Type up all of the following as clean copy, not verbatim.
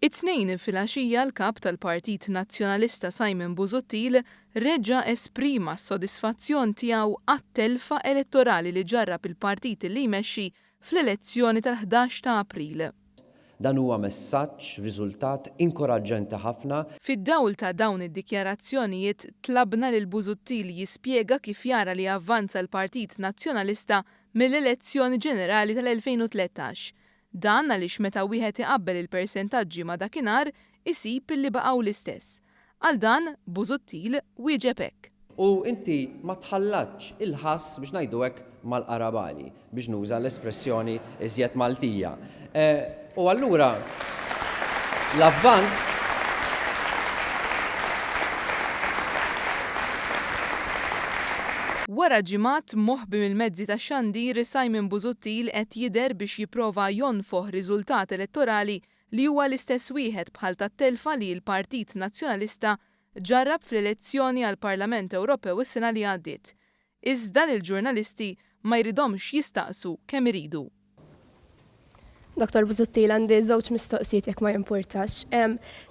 It-Tnejn filgħaxija l-Kap tal-Partit Nazzjonalista Simon Busuttil reġa' esprima s-sodisfazzjon tiegħu għat-telfa elettorali li ġarrab il-partit li jmexxi fl-elezzjoni tal-11 ta' April. Dan huwa messaġġ, riżultat inkoraġġenti ħafna. Fid-dawl ta' dawn id-dikjarazzjonijiet tlabna lil Busuttil jispjega kif jara li avvanza l-Partit Nazzjonalista mill-elezzjoni ġenerali tal-2013. Dan għaliex meta wieħed iqabbel il-persentaġġi ma' dakinhar isib illi baqgħu l-istess. Għal dan, Busuttil wieġeb hekk. U inti ma tħallatx il-ħass, biex ngħidu hekk, mal-qarabagħli, biex nuża l-espressjoni iżjed Maltija. U allura l-avvanz. Wara ġimgħat moħbi mill-mezzi tax-xandir, Simon Busuttil qed jidher biex jipprova jonfoħ riżultat elettorali li huwa l-istess wieħed bħal tat-telfa li l-Partit Nazzjonalista ġarrab fl-elezzjoni għall-Parlament Ewropew is-sena li għaddiet. Iżda lill-ġurnalisti ma jridhomx jistaqsu kemm iridu. Dottor Busuttil għandi żewġ mistoqsijiet jekk ma jimpurtax.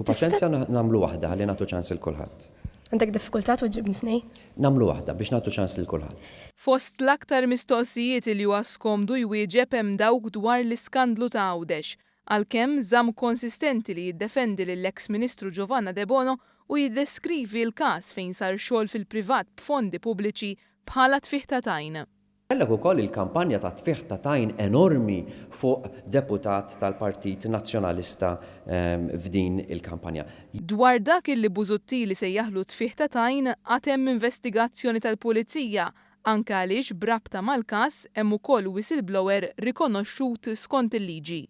Hu paċenzja nagħmlu waħda ħalli nagħtu ċans lil kulħadd. Għandek diffikultà tweġġibni tnejn? Nagħmlu waħda biex nagħtu ċans lil kulħadd. Fost l-aktar mistoqsijiet li huwa skomdu jwieġeb hemm dawk dwar l-iskandlu ta' Għawdex, għalkemm żamm konsistenti li jiddefendi lill-eks Ministru Giovanna Debono u jiddeskrivi l-każ fejn sar xogħol fil-privat b'fondi pubbliċi bħala tfigħ ta' tajn. Kellek ukoll il-kampanja ta' tfigħ ta' tajn enormi fuq deputat tal-Partit Nazzjonalista f'din il-kampanja. Dwar dak illi Busuttil isejjaħlu tfigħ ta' tajn għad hemm investigazzjoni tal-Pulizija anke għaliex b'rabta mal-każ hemm ukoll whistleblower rikonoxxut skont il-liġi.